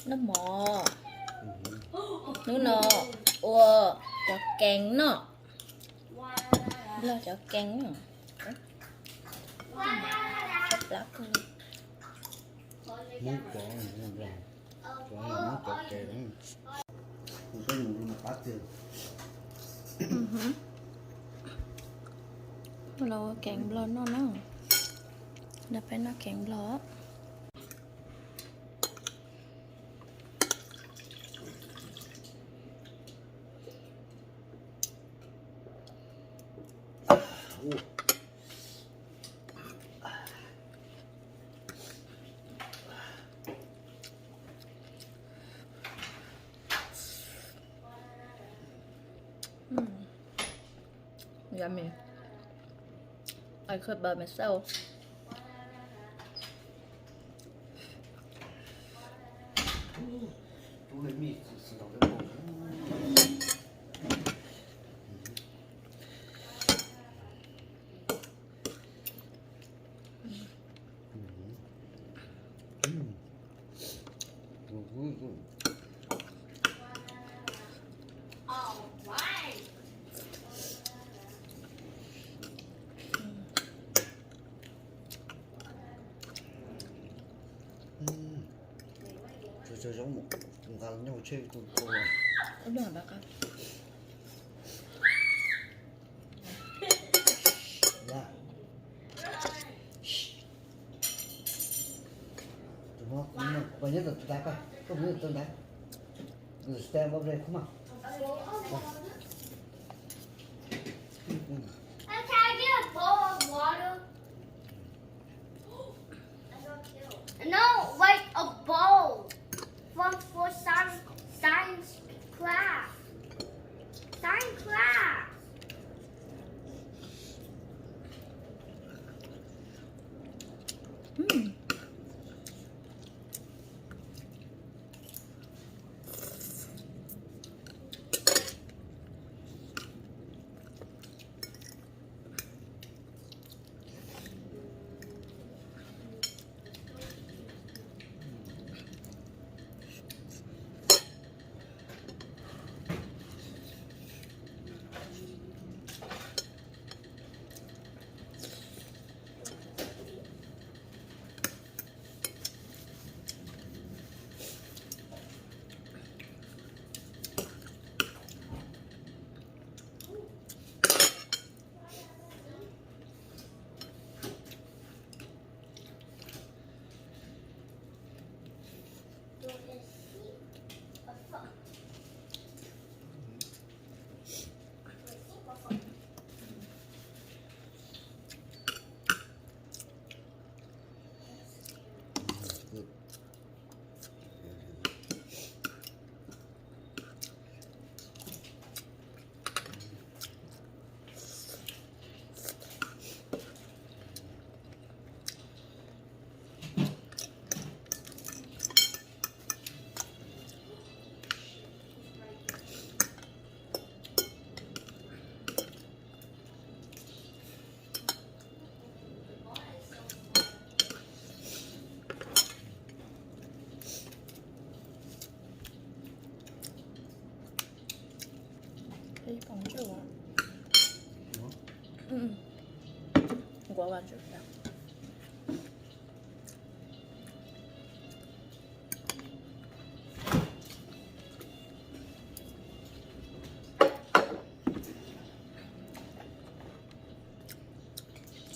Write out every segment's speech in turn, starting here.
Noj mov. Hnub no ua cov kees no, Nplog cov kees no. Plab kawg. Hmoob cov, cov, Hmoob cov kees. Los ua kees Nplog noj na. Nrog peb noj kees Nplog. Yummy. I could by myself. Tsuas zoo nqa nyob hauv tsheb tu tu. Tus no, tus no, koj nyob tom tus ntawd, koj mus tom ntawd. Stand over there, come on. Can I get a bowl of water? No, like a bowl for, for science, science class. Science class.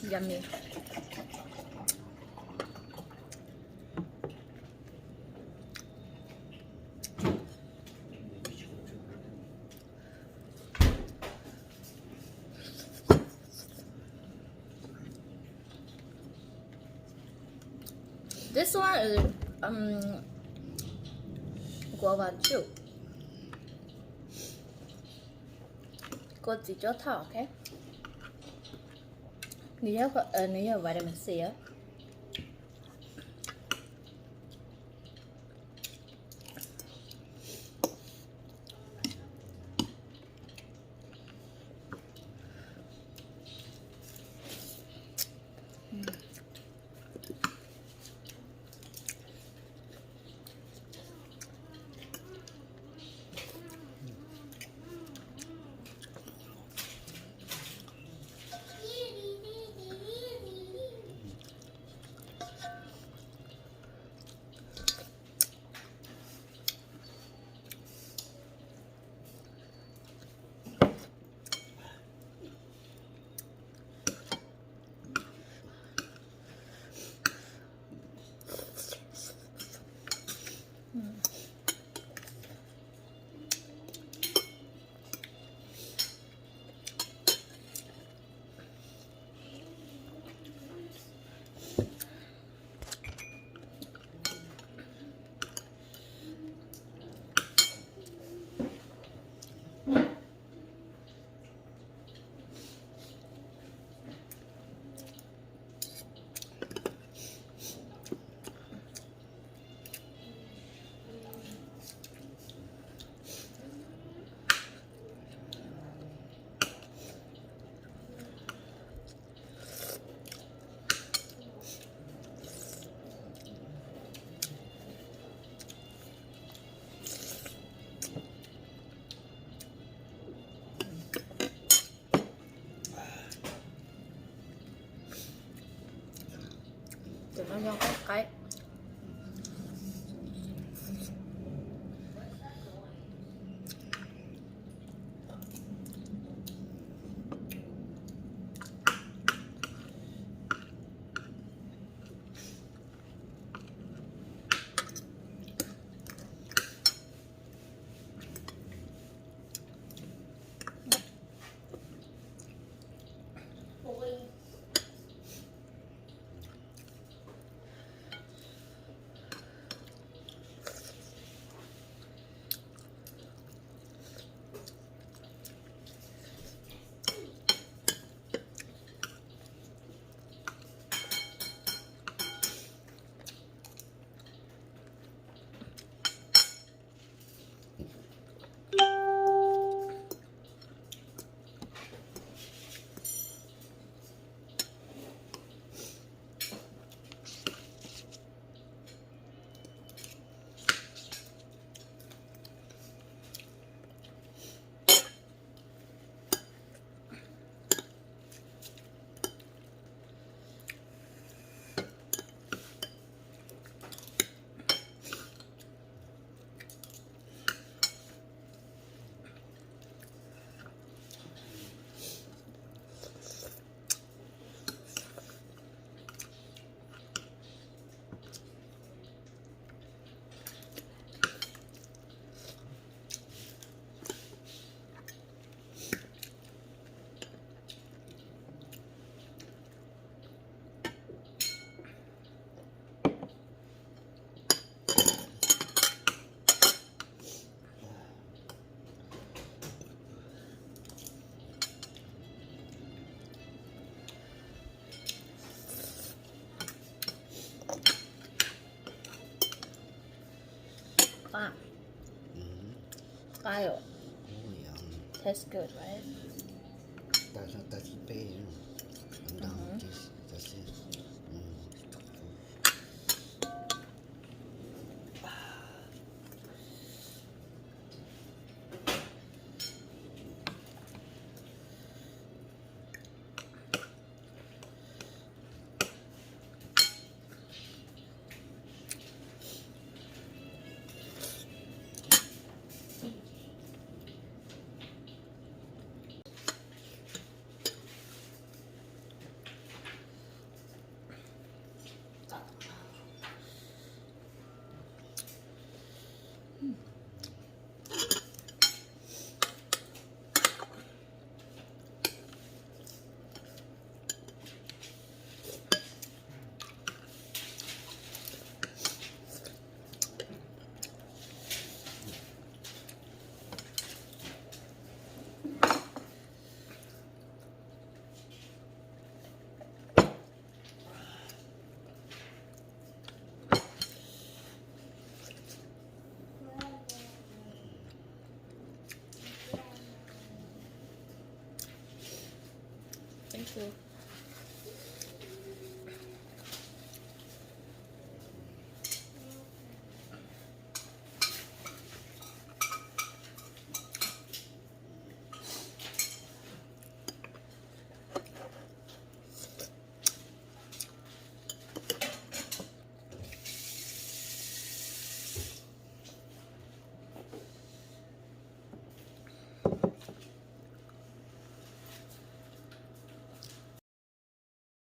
Yummy. This one is, um, guava juice. Kua txiv cuab thoj, ok. Nws yog, nws yog vitamin C. Nyob qab qaib. Qab. Qab yom. Tastes good, right? Thank you.